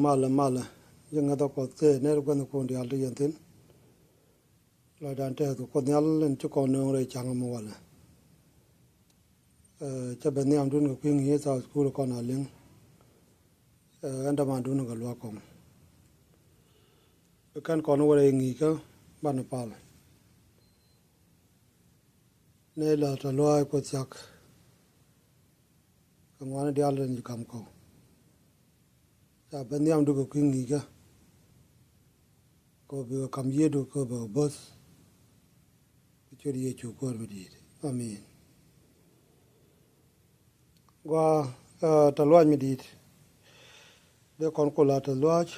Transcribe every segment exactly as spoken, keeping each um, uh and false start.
Malɛ, malɛ, ji̱ ŋäthä Kuɔth tëë nɛr gua̱thnikun diaal ti yɛn thi̱n. Lɔcdan tɛth kɛ Kuoth Nhial in ci kɔn nööŋ rɛy ca̱ŋ mi walɛ. Ɛ, cä ben nhiamdun kɛ kui̱ ŋi̱i̱c thaak thukul kɔn a liŋ. Ɛ, ɛn dämandun kɛ luaak kɔn. Bi kɛn kɔn wä rɛy ŋi̱i̱cä banɛ pal. Nɛy la tɛ̈th lɔaac Kuoth cak. Kɛ ŋuani diaal tin ci ka̱m kɔn. Ca ben nhiamdu kɛ kui̱ ŋi̱i̱cä. Kɛ ɣöö bikɛ ka̱m yiëëdu kɛ ɣöö bikɛ bo̱th. Kɛ ciöt Yecu Kuäär mi di̱i̱t. Amin. Gua, ɛ, tɛ̈th lɔaac mi di̱i̱t. Dee kɔn ku la tɛ̈th lɔaac.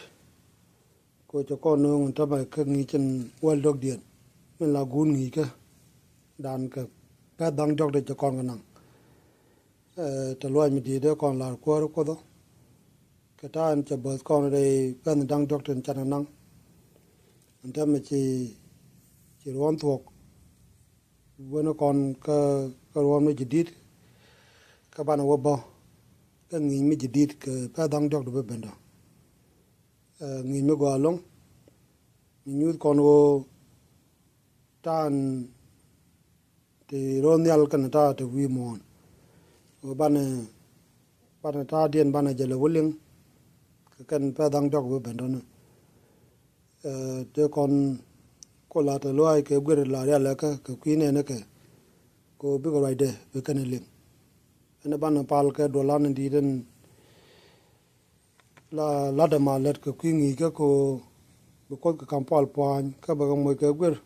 Kɛ ɣöö cɛ kɔn nööŋ in täämɛ kä ŋi̱i̱c in wäl dɔ̱kdiɛn. Min la guun ŋi̱i̱cä. Dan kɛ pɛ̈th da̱ŋ diɔ̱k dee cɛ kɔn kɛ naŋ. Ɛ, tɛ̈th lɔaac mi di̱i̱t dee kɔn la̱r kuäär Kuoth ɔ. Kɛ ta̱a̱ in cɛ bo̱th kɔn rɛy pɛ̈th da̱ŋ diɔ̱k tin canɛ naŋ. Ɛn täämɛ ci, ci ruɔ̱n thuɔ̱k. Wen kɔn kä, kä ruɔ̱n mi ji̱ di̱t. Kä banɛ wä bä. Kä ŋi̱i̱c mi ji̱ di̱t kɛ pɛ̈th da̱ŋ diɔ̱k di bi ben dɔ̱. Ɛ, ŋi̱i̱c mi gɔaa ɛlɔ̱ŋ. Mi nyuuth kɔn ɣöö ta̱a̱ in ti ro̱o̱ nhial kɛnɛ ta̱a̱ ti wi̱i̱ muɔ̱ɔ̱n. Ɣöö banɛ, banɛ ta̱a̱diɛn banɛ jɛ lɛ wä liŋ. Kɛ kɛn pɛ̈th da̱ŋ diɔ̱k bi ben dɔ̱ni. Ɛ, tëë kɔn ku la tɛ̈th lɔaac kɛ guir la rial ɛ kä kɛ kui̱ nɛɛni kɛ. Kɛ ɣöö bikɛ ruacdɛ bi kɛn liŋ. Ɛn banɛ pal kɛ duɔlan in di̱i̱t in la, la däma lät kɛ kui̱ ŋi̱i̱cä kɛ ɣöö bi Kuoth kɛ ka̱m pal pua̱a̱ny kä bɛ kɛ moc kɛ guir.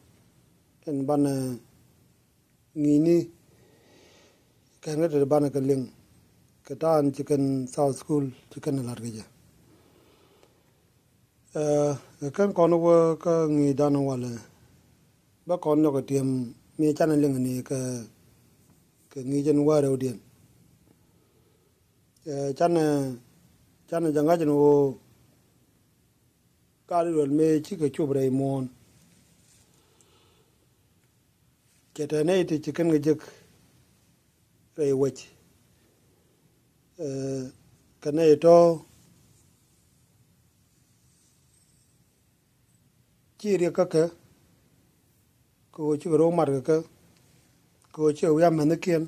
Ɛn banɛ ŋi̱i̱cni kɛn kä te banɛ kɛ liŋ. Kɛ ta̱a̱ in ci kɛn thaak thukul ci kɛn la̱t kɛ jɛ. Ɛ, kɛ kɛn kɔn wä kä ŋi̱i̱cdan walɛ. Bä kɔn nyɔk kɛ tiɛm mi canɛ liŋ ni kɛ, kɛ ŋi̱i̱c in wäl rɛwdiɛn. Ɛ, canɛ, canɛ jɛ ŋa̱c ni ɣöö gaat Israel mëë cikɛ cop rɛy muɔ̱ɔ̱n. Cɛ te nɛy ti ci kɛn kɛ jek rɛy wec. Ɛ, kɛ nɛy tɔ̱ ci riɛk kä kɛ, kɛ ɣöö cikɛ ro̱o̱ mat kɛ kɛ, kɛ ɣöö cikɛ wi̱i̱ amɛ̈thikiɛn.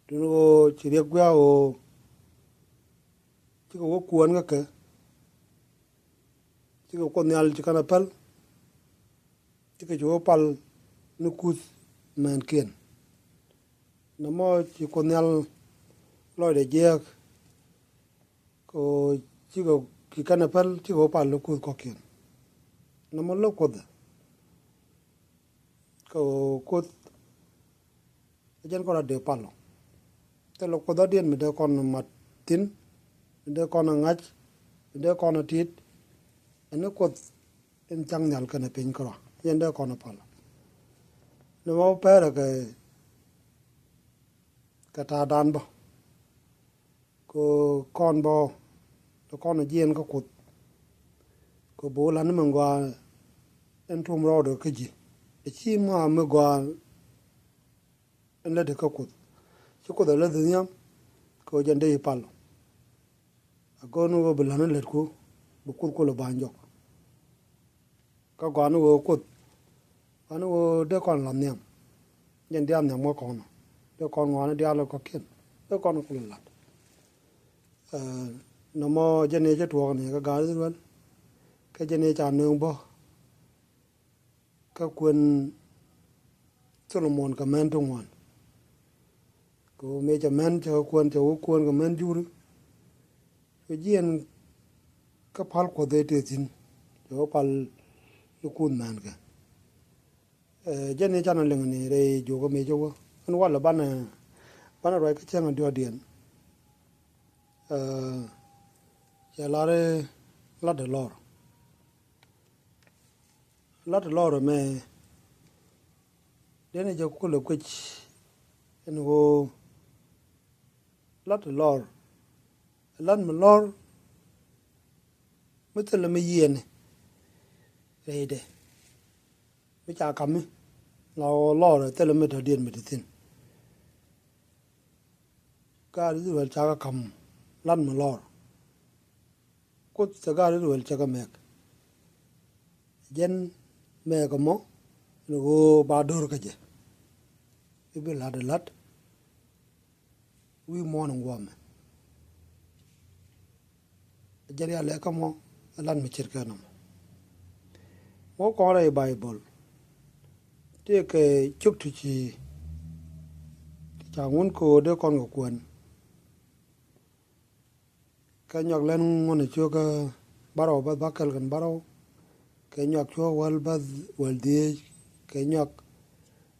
Duŋ ɣöö ci riɛk guia̱a̱ ɣöö cikɛ wä kuäär kä kɛ, cikɛ Kuoth Nhial ci kɛn a päl, cikɛ ci wä pal ni kuth mɛnkiɛn. Nɔmɔ ci Kuoth Nhial lɔcdɛ jiääk, kɛ ɣöö cikɛ, ci kɛn a päl, cikɛ wä pal ni kuth kɔ̱kiɛn. Nɔmɔ lä Kuoth, kɛ ɣöö Kuoth ɛ jɛn kɔn a dee pal ɔ. Thilɛ Kuoth ɔ diɛn mi dee kɔn mat thi̱n, mi dee kɔn a ŋa̱c, mi dee kɔn a ti̱i̱t. Ɛn ni Kuoth in cak nhial kɛnɛ piny kärɔa, yɛn dee kɔn a pal. Ni mɔ pɛrɛ kɛ, kɛ ta̱a̱dan bä. Kɛ kɔn bä, kɛ kɔn jiɛn kä Kuoth. Kɛ bo̱o̱ lan ni mi gɔaa in tuɔm rɔɔdɛ kä ji̱. Ɛ ci ma mi gɔaa in lätdɛ kä Kuoth. Ci Kuoth a läth nhiam, kɛ ɣöö jɛn dee i̱ pal. A go̱o̱r ni ɣöö bi la̱t ni lätku, bi Kuoth Kuoth lɛ ba̱a̱ny jɔk. Kä gɔaa ni ɣöö Kuoth, gɔaa ni ɣöö dee kɔn la̱t nhiam. Jɛn diaal nhiam kä kɔn ɔ. Dee kɔn ŋɔaani diaal kɔ̱kiɛn. Dee kɔn Kuoth lɛ la̱t. Ɛ, nɔmɔ jɛn i̱ cä tuɔɔk ni kä gaat Israel. Kä jɛn i̱ ca nööŋ bä. Kä kuën Tholomon kɛ män ti ŋuan. Kɛ ɣöö mëë cɛ män cɛ kɛ kuën, cɛ wä kuën kɛ män juri. Cɛ jiɛn kä pal Kuɔth ëë tëë thi̱n. Cɛ wä pal ni kuth män kɛ. Ɛ, jɛn i̱ canɛ liŋ ni rɛy juɔkä mëë cɛ wä. Ɛn walɛ banɛ, banɛ ruac kä cäŋ a diɔ̱ɔ̱kdiɛn. Ɛ, cɛ lar i̱ lat ɛ lɔr. Lat lɔr ɛmɛ, dee ni jɛ kulɛ kuec ɛn ɣöö lat lɔr, lat mi lɔr mi thilɛ mi yiëëni rɛydɛ. Mi ca ka̱mi la ɣöö lɔr ɛ thilɛ mi tɔ̱diɛn mi te thi̱n. Gaat Israel cakɛ ka̱m lat mi lɔr. Kuoth cɛ gaat Israel cɛ kɛ mɛk. Jɛn mɛk ɛmɔ ni ɣöö ba do̱r kä jɛ. I̱ bi la̱t ɛ la̱t wi̱i̱ muɔ̱ɔ̱n in guɔmɛ. Jɛn rial lɛ kä mɔ ɛ la̱t mi ce̱tkɛ nɔmɔ. Mɔ kɔn rɛy Baibol tëëkɛ cuk ti ci ti ca ŋun kɛ ɣöö dee kɔn kɛ kuɛn. Kɛ nyɔk lɛn ŋuɔ̱n cio̱kä bärɔw bäth bäkɛl kɛn bärɔw. Kɛ nyɔk cio̱k wäl bäth wäl dhieec. Kɛ nyɔk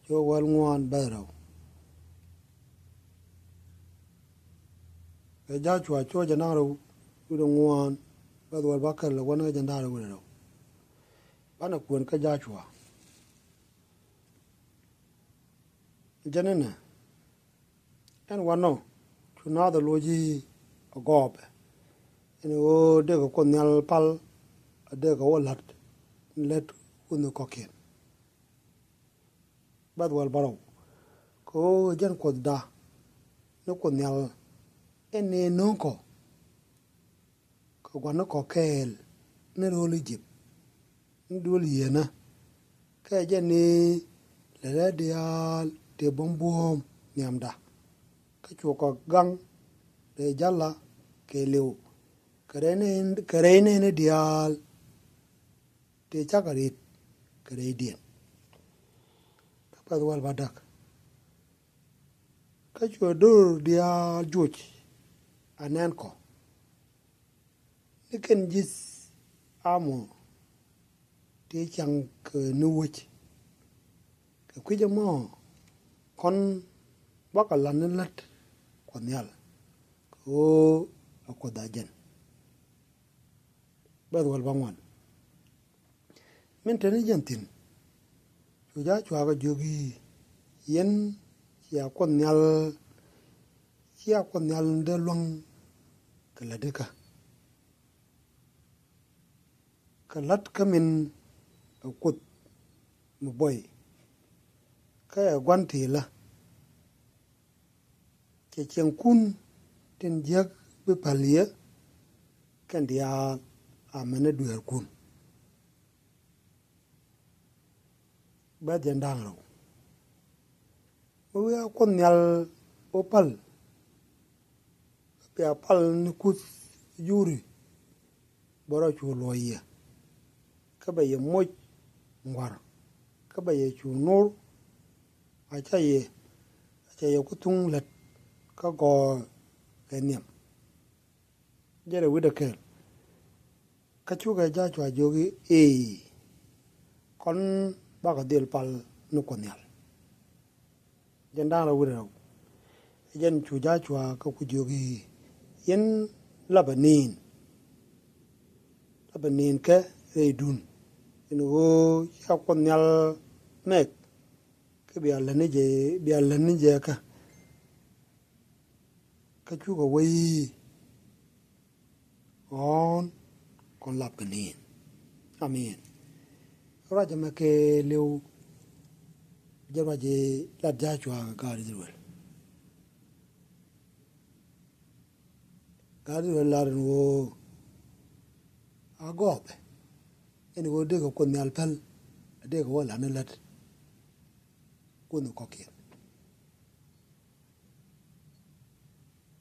cio̱k wäl ŋuan bäth rɛw. Kɛ Jacua cio̱k jɛ naŋ rɛw wi̱dɛ ŋuan bäth wäl bäkɛl wäl ŋäc jɛ naŋ rɛw wi̱dɛ rɛw. Banɛ kuɛn kä Jacua. Jɛn inɛ ɛn wanɔ cu naath ɛ luɔ̱c i̱ ɛ gɔɔpɛ. Ɛn ɣöö dee kɛ Kuoth Nhial pal a dee kɛ wä la̱t ni lät wutni kɔ̱kiɛn. Bäth wäl bärɔw. Kɛ ɣöö jɛn Kuothda ni Kuoth Nhial ɛn ni no̱o̱ŋ kɔ kɛ gua̱n ni kɔ kɛɛl ni ro̱o̱l I-jëp ni duel yieenä. Kɛ jɛ ni lɛ rɛɛ diaal tëë buɔ̱m buɔ̱ɔ̱m nhiamda. Kä cuɔ kɔ gaŋ rɛy ja̱lä kɛɛliw kɛ rɛy nɛɛni, kɛ rɛy nɛɛni diaal tëë cakɛ ri̱t kɛ rɛydiɛn. Kä pɛ̈th wäl bädäk. Kä cuɛ do̱r diaal juɔc a nɛn kɔ ni kɛn ji̱th amɔ tëë ca̱ŋ kɛ ni wec. Kɛ kui̱c ɛmɔ kɔn bakɔ la̱t ni lät Kuɔth Nhial kɛ ɣöö ɛ Kuoth a jɛn. Bɛ̈th wäl bäŋuan. Min te ni jɛn thi̱n cu Jacua kɛ jiök i̱ yɛn cia Kuoth Nhial, cia Kuoth Nhial ni dee luäŋ kɛ lätdikä. Kɛ la̱t kä min ɛ Kuoth mi buɔy kä ɛ gua̱n ti̱i̱lä. Cɛ ciɛŋkun tin jiäk bi päl yɛ kɛn diaal amäni dueerkun. Bɛ̈th jɛn da̱ŋ rɛw. Mi wiaa Kuoth Nhial wä päl, bia pal ni kuth juri bä rɔ cu luɔc yɛ. Kä bɛ yɛ moc ŋuar, kä bɛ yɛ cu nur. A ca yɛ, a ca yɛ ku thuŋ lät kä gɔɔy kɛ nhiam. Jɛn ɛ wi̱cdɛ kɛɛl. Kä cukɛ Jacua jiök i̱, ee, kɔn bakɔ dhil pal ni Kuoth Nhial. Jɛn da̱ŋ rɛw wi̱cdɛ rɛw. Jɛn cu Jacua kä ku jiök i̱, yɛn lapɛ ni̱i̱n, lapɛ ni̱i̱n kɛ rɛydun. Ɛn ɣöö cia Kuoth Nhial mɛk kä bia lätni jɛ, bia lätni jɛ kä. Kä cukɛ wee i̱, ɣɔ̱ɔ̱n kɔn lap kɛ ni̱i̱n. Amin. Ruac ɛmɛ kɛɛliw jɛ ruac i̱ lat Jacua kɛ gaat Israel. Gaat Israel lar ɛn ɣöö a gɔɔpɛ ɛn ɣöö dee kɛ Kuoth Nhial päl, a dee kɛ wä la̱t ni lät kuoth ni kɔ̱kiɛn.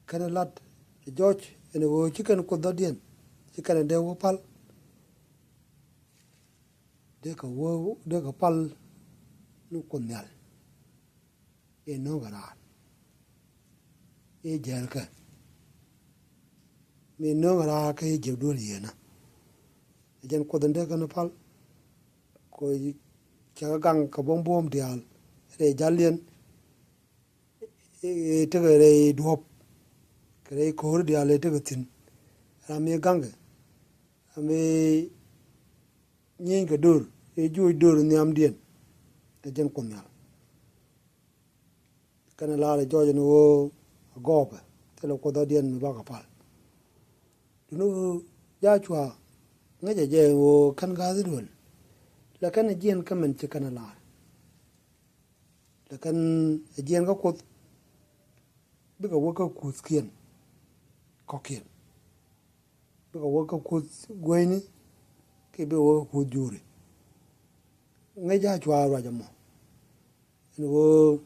Kɛn lat jɔc ɛn ɣöö ci kɛn Kuoth dhɔ̱diɛn, ci kɛn dee wä pal. Dee kɛ wä, dee kɛ pal ni Kuoth Nhial. Ëë no̱o̱ŋ kɛ raar ëë jɛɛl kɛ. Mi no̱o̱ŋ kɛ raar kä ëë jiɛk duel yieenä. Ɛ jɛn Kuoth in dee kɛn pal. Kɛ cɛ kɛ gaŋ kɛ buɔ̱m buɔ̱ɔ̱m diaal rɛy ja̱liɛn. Ëë tekɛ rɛy duɔ̱ɔ̱p kɛ rɛy ko̱o̱ri diaal ëë tekɛ thi̱n. Ram mi gaŋkɛ, ram mi nyieeny kɛ do̱r, ëë juɔc do̱r nhiamdiɛn. Ɛ jɛn Kuoth Nhial. Kɛnɛ lar ɛ jɔɔc ɛn ɣöö a gɔɔpɛ thilɛ Kuoth dhɔ̱diɛn mi bakɔ pal. Duundɛ ɣöö Jacua ŋäcɛ jɛ ɛn ɣöö kɛn gaat Israel lɛ kɛn ɛ jiɛn kä min ci kɛn ɛ lar. Lɛ kɛn ɛ jiɛn kä Kuoth bikɛ wä kä kuthkiɛn kɔ̱kiɛn. Bikɛ wä kä kuth gueyni kiɛ bikɛ wä kä kuth juri. Ŋäc a cua ruac ɛmɔ. Ɛn ɣöö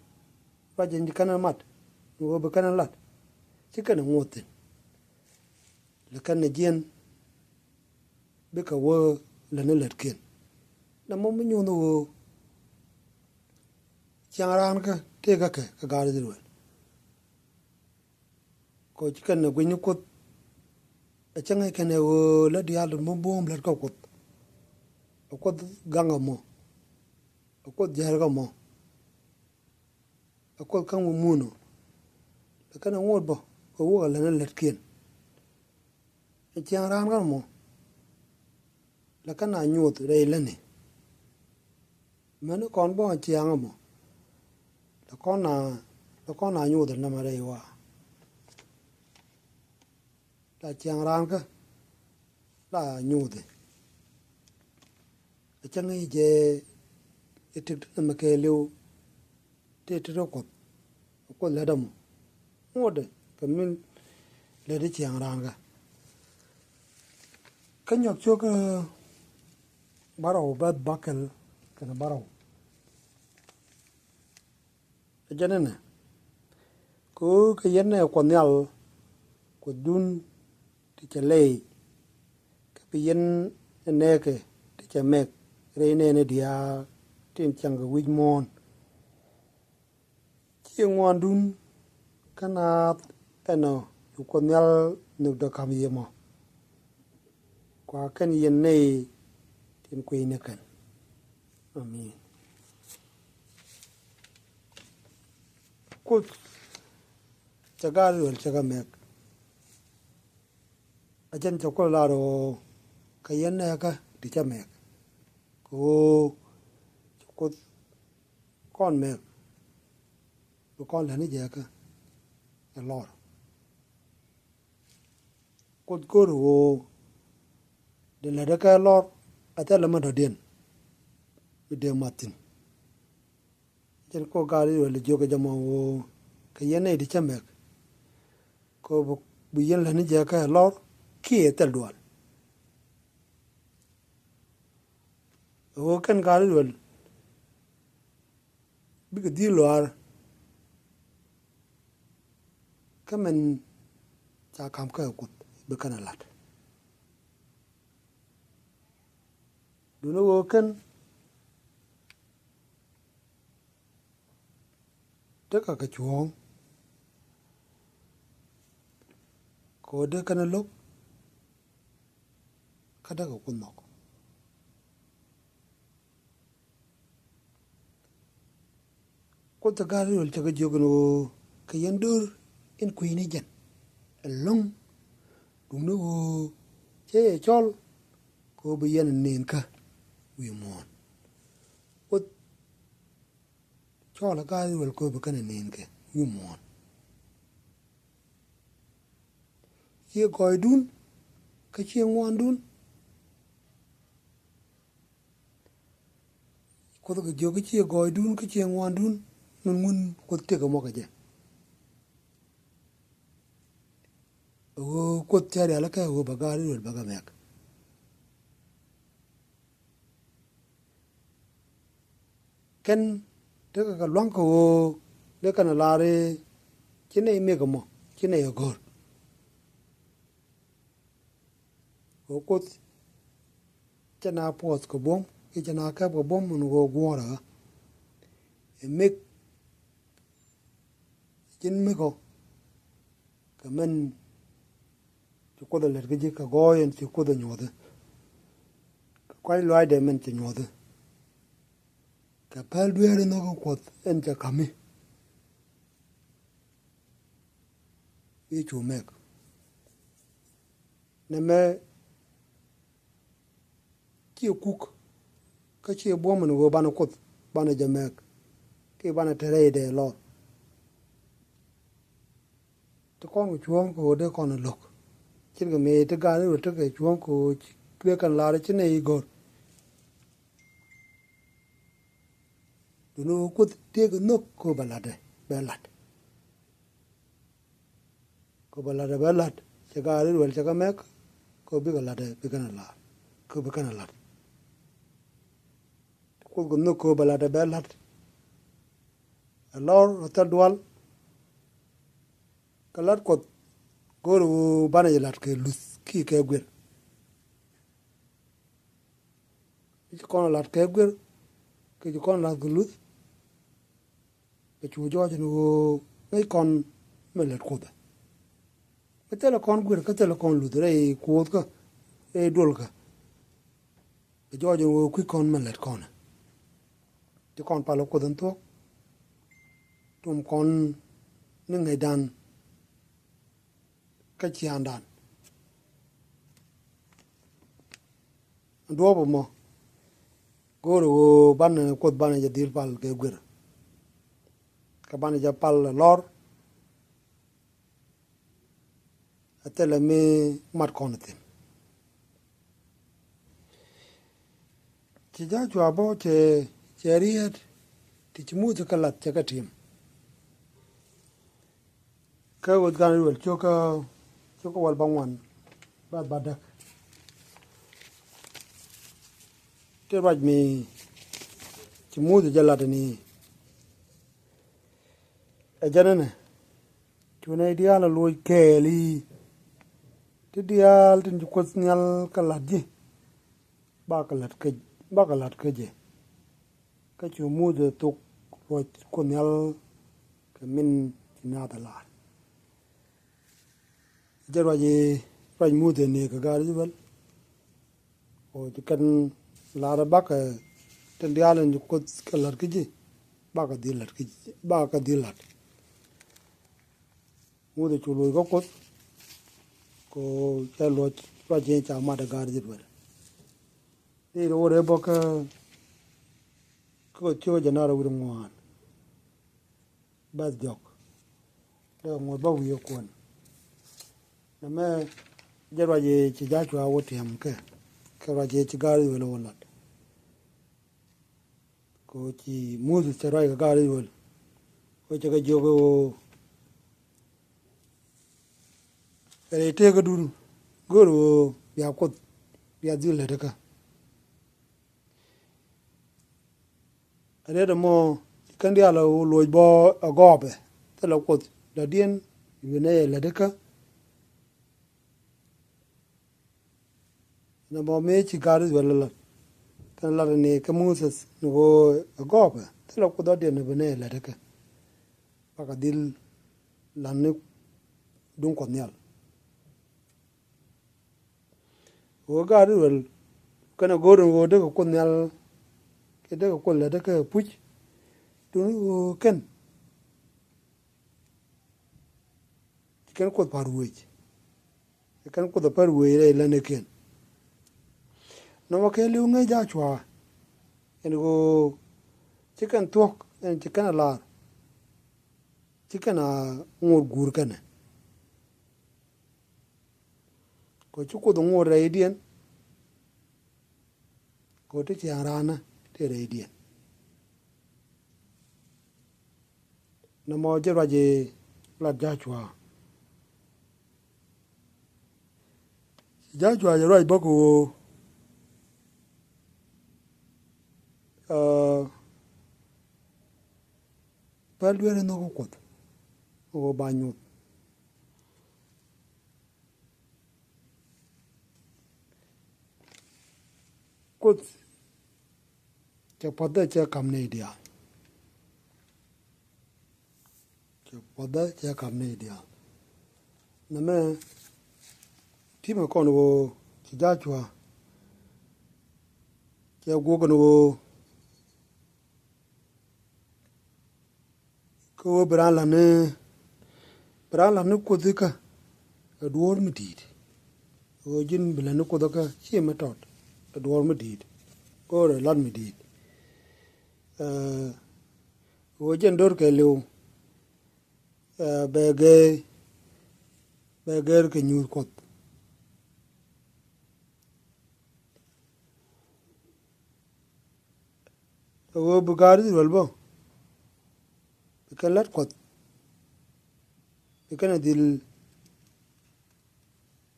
ruac in ci kɛn ɛ mat, ɛn ɣöö bi kɛn ɛ lat, ci kɛn ɛ ŋuɔth thi̱n. Lɛ kɛn ɛ jiɛn bikɛ wä lätni lätkiɛn. Nɛ mɔ mi nyuuth ɣöö ciaŋ raan kä tëëkä kɛ kɛ gaat Israel. Kɔ ci kɛn ɛ gui̱ny ni kuoth. Ɛ cäŋ ɛ kɛn ɛ ɣöö lät diaal ti mi buɔ̱m lät kä kuoth. Ɛ kuoth gaŋ kä mɔ. Ɛ kuoth jäl kä mɔ. Ɛ kuoth käŋ mi muun ɔ. Lɛ kɛn ɛ ŋot bä kɛ wä kɛ lätni lätkiɛn. Ɛ ciaŋ raan kä mɔ. Lɛ kɛn a nyuuth rɛy lätni. Mɛn kɔn bä ciaŋ ɛmɔ. Lɛ kɔn a, lɛ kɔn a nyuuth nɛmɛ rɛy wa. La ciaŋ raan kä la nyuuth. Ɛ cäŋ i̱ jɛ i̱ tik ti nɛmɛ kɛɛliw. Ti ti rɔ kuoth. Kuoth lät ɛmɔ. Ŋuɔ̱tdɛ kɛ min lät i̱ ciaŋ raan kä. Kä nyɔk cok bärɔw bäth bäkɛl kɛnɛ bärɔw. Ɛ jɛn ɛnɛ. Kɛ ɣöö kɛ yɛn ɛ Kuɔth Nhial Kuothdun ti cɛ lɛy. Kä bi yɛn ɛ nɛɛkɛ ti cɛ mɛk rɛy nɛɛni diaal tin cäŋ kɛ wi̱c muɔ̱ɔ̱n. Ciɛ ŋuandun kä naath ɛnɔ cu Kuoth Nhial nhök dɔ̱ ka̱m yɛ mɔ. Kua kɛn yɛn nɛy tin kui̱ ni kɛn. Amin. Kuoth cɛ gaat Israel cɛ kɛ mɛk. A jɛn cɛ Kuoth lar ɣöö kɛ yɛn nɛɛkä ti cä mɛk. Kɛ ɣöö cɛ Kuoth kɔn mɛk. Bi kɔn lätni jɛ kä ɛ lɔr. Kuoth go̱o̱r ɣöö dee lätdä kɛ lɔr a thilɛ mi dɔ̱diɛn mi dee mat thi̱n. Jɛn kɔ gaat Israel jiök kɛ jɛ mɔ ɣöö kɛ yɛn nɛy ti cä mɛk. Kɛ ɣöö bi, bi yɛn lätni jɛ kä lɔr kiɛ thil dual. Ɣöö kɛn gaat Israel bikɛ dhil luaar. Kä mɛn ca ka̱m kä ɛ Kuoth bi kɛn ɛ la̱t. Duundɛ ɣöö kɛn tekɛ kɛ cuɔ̱ɔ̱ŋ. Kɛ ɣöö dee kɛn ɛ lo̱k kä dee kɛ Kuoth nhɔk. Kuoth cɛ gaat Israel cɛ kɛ jiök ɛn ɣöö kɛ yɛn do̱r in kui̱ni jɛn ɛlɔ̱ŋ. Duundɛ ɣöö cɛ yɛ cɔl kɛ ɣöö bi yɛn ɛ nɛn kä wi̱i̱ muɔ̱ɔ̱n. Kuoth cɔɔl ɛ gaat Israel kɛ ɣöö bi kɛn ɛ nɛn kɛ wi̱i̱ muɔ̱ɔ̱n. Ciɛ gɔɔydun kä ciɛ ŋuandun. Kuoth kɛ jiök kä ciɛ gɔɔydun kä ciɛ ŋuandun. Min ŋun Kuoth tëk ɛmɔ kɛ jɛ. Ɣöö Kuoth cɛ rialikä ɣöö bɛ gaat Israel bɛ kɛ mɛk. Kɛn tekɛ kɛ lua̱ŋ kɛ ɣöö dee kɛn ɛ lar i̱ ci nɛy mɛk ɛmɔ ci nɛy ɛ go̱r. Ɣöö Kuoth cɛ na puɔth kɛ buɔ̱m kiɛ cɛ na kɛp kɛ buɔ̱m ɛn ɣöö guɔ̱ɔ̱rɛ ɣä. Ɛ mɛk ji̱n mɛk ɔ kɛ mɛn ci Kuoth ɛ lät kä ji̱ kɛ gɔɔy ɛn ci Kuoth ɛ nyuɔ̱thi. Kɛ kua̱c lɔaacdɛ mɛn cɛ nyuɔ̱thi. Kɛ päl dueeri nhɔk kä Kuɔth ɛn cɛ ka̱mi. I̱ cu mɛk. Nɛmɛ ciɛ kuk kä ciɛ buɔ̱m ɛn ɣöö banɛ Kuoth banɛ jɛ mɛk. Kiɛ banɛ te rɛydɛ lɔr. Ti kɔn kɛ cuɔ̱ɔ̱ŋ kɛ ɣöö dee kɔn ɛ lo̱k. Cin kɛ mëë ti gaat Israel tekɛ cuɔ̱ɔ̱ŋ kɛ ɣöö ci dee kɛn lar ci nɛy i̱ go̱r. Duundɛ ɣöö Kuoth tëëkɛ nhök kɛ ɣöö bɛ la̱tdɛ bɛ la̱t. Kɛ ɣöö bɛ la̱tdɛ bɛ la̱t cɛ gaat Israel cɛ kɛ mɛk. Kɛ bikɛ la̱t ɛ bikɛn a la̱t kɛ bikɛn a la̱t. Kuoth kɛ nhök kɛ bɛ la̱t ɛ bɛ la̱t. Ɛ lɔr ɛ thil dual. Kɛ la̱t Kuɔth go̱o̱r ɛ ɣöö banɛ jɛ la̱t kɛ luth kiɛ kɛ guir. Ci kɔn a la̱t kɛ guir kɛ ci kɔn a la̱t kɛ luth. Kɛ cu jɔɔc ni ɣöö ŋäc kɔn mi lät Kuoth ɛ. Kä thilɛ kɔn guir kä thilɛ kɔn luth rɛy Kuoth kä rɛy duɔl kä. Kɛ jɔɔc ni ɣöö kui̱c kɔn mi lät kɔn ɛ. Ci kɔn pal Kuoth in thuɔ̱k. Tum kɔn ni ŋäcdan kä ciaaŋdan. Duɔ̱ɔ̱p ɛmɔ go̱o̱rɛ ɣöö banɛ Kuoth banɛ jɛ dhil pal kɛ guir. Kä banɛ jɛ pal ɛ lɔr. Ɛ thilɛ mi mat kɔn thi̱n. Ci Jacua bä cɛ cɛ riet ti ci Muthɛ kɛ lath cɛ kɛ tim. Kä Ɣöth gan Ruel cio̱kä cio̱kä wäl bäŋuan ba ba däk. Ti ruac mi ci Muthɛ jɛ lat ni ɛ jɛn ɛnɛ. Cu nɛy diaal a luɔc kɛɛl i̱ ti diaal tin ci Kuoth Nhial kɛ la̱t ji̱. Bakɛ la̱t kä bakɛ la̱t kä jɛ. Kä cu Muthɛ thok luɔc Kuoth Nhial kɛ min ci naath a la̱r. Jɛ ruac i̱ ruac Muthɛ nëë kɛ gaat Israel. Kɛ ɣöö ci kɛn lar bakɛ tin diaal in ci Kuoth kɛ la̱t kä ji̱. Bakɛ dhil la̱t kä ji̱ bakɛ dhil la̱t. Muthɛ cu luɔc kä Kuoth. Kɛ ɣöö cɛ luɔc ruac in ca mat ɛ gaat Israel. Ni rɛ wä rɛ bä kä kä Ɣöth cio̱kä jɛ nar wi̱r ŋuan. Bɛth jɔk dee ŋuɔ̱t bä wi̱i̱ kuɔn. Nɛmɛ jɛ ruac yɛ ci Jacua wä tiɛm kɛ kɛ ruac yɛ ci gaat Israel wä lat. Kɛ ɣöö ci Muthɛ cɛ ruac kɛ gaat Israel. Kɛ ɣöö cɛ kɛ jiök ɣöö kɛ rɛy tëëkädun go̱o̱r ɣöö bia Kuoth bia dhil lät kä. Riet ɛmɔ kɛn diaal ɛ luɔc bä ɛ gɔɔpɛ thilɛ Kuoth dɔ̱diɛn i̱ bi nɛy ɛ lät kä. Nɛ mɔ mëë ci gaat Israel lat kɛn lat ni kɛ Moses ni ɣöö ɛ gɔɔpɛ thilɛ Kuoth dɔ̱diɛn i̱ bi nɛy ɛ lät kä. Bakɛ dhil lat ni duŋ Kuɔth Nhial. Ɣöö gaat Israel kɛnɛ go̱o̱r in ɣöö dee kɛ Kuoth Nhial kiɛ dee kɛ Kuoth lät kä puc. Duŋni ɣöö kɛn ci kɛn Kuoth pa̱r wec. Ci kɛn Kuoth a pa̱r wec rɛy lätnikiɛn. Nɔmɔ kɛ li̱w ŋäc Jacua ɛn ɣöö ci kɛn thuɔ̱k ɛn ci kɛn a la̱r. Ci kɛn a ŋot guur kɛnɛ. Kɛ ci Kuoth ŋot rɛydiɛn. Kɛ ti ciaŋ raanä ti rɛydiɛn. Nɔmɔ jɛ ruac i̱ lat Jacua. Jacua jɛ ruac bä kɛ ɣöö ɛ päl dueeri nhɔk kä Kuoth ɣöö ba nyuth. Kuoth cɛ puɔ̱th dee cɛ ka̱m nɛy diaal. Cɛ puɔ̱th dee cɛ ka̱m nɛy diaal. Nɛmɛ ti̱mɛ kɔn ɣöö ci Jacua cɛ guɔk kɛn ɣöö kä ɣöö bi raan la̱t ni bi raan la̱t ni Kuoth ikä ɛ duɔ̱ɔ̱r mi di̱i̱t. Ɣöö ji̱n bi la̱t ni Kuoth ikä ci mi tɔt ɛ duɔ̱ɔ̱r mi di̱i̱t. Go̱o̱rɛ la̱t mi di̱i̱t. Ɛ ɣöö jɛn do̱r kɛ li̱w ɛ bɛ gee bɛ geer kɛ nyuuth Kuɔth. Ɛ ɣöö bi gaat Israel bä bi kɛn la̱t Kuɔth bi kɛn ɛ dhil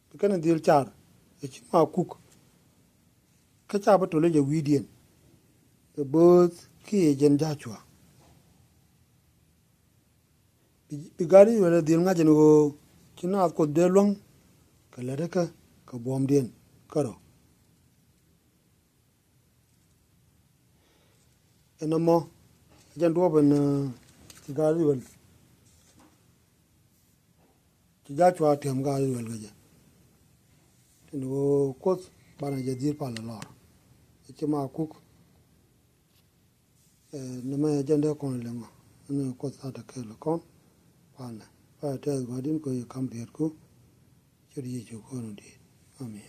bi kɛn ɛ dhil car. Ɛ ci Makuk kä ca bi toli jɛ wi̱i̱diɛn ɛ bööth kiɛ jɛn Jacua. Bi, bi gaat Israel ɛ dhil ŋa̱c ɛn ɣöö ci naath Kuoth dee luäŋ kɛ lätdɛ kä kɛ buɔ̱mdiɛn kärɔ̱. Ɛn ɛmɔ ɛ jɛn duɔ̱ɔ̱p ɛn, eh, ci gaat Israel, ci Jacua tiɛm gaat Israel kɛ jɛ. Tin ɣöö Kuoth banɛ jɛ dhil pal ɛ lɔr. Ɛ ci Makuk, eh, nɛmɛ ɛ jɛn dee kɔn ɛ liŋɔ. Ɛn ɛ Kuoth tha̱a̱t ɛ kɛɛl ɛ kɔn palnɛ. Pa ɛ tɛth gua̱di̱n kɛ ɣöö yɛ ka̱m piɛtku. Ce̱t Yecu kɔn ɛ di̱i̱t. Amen.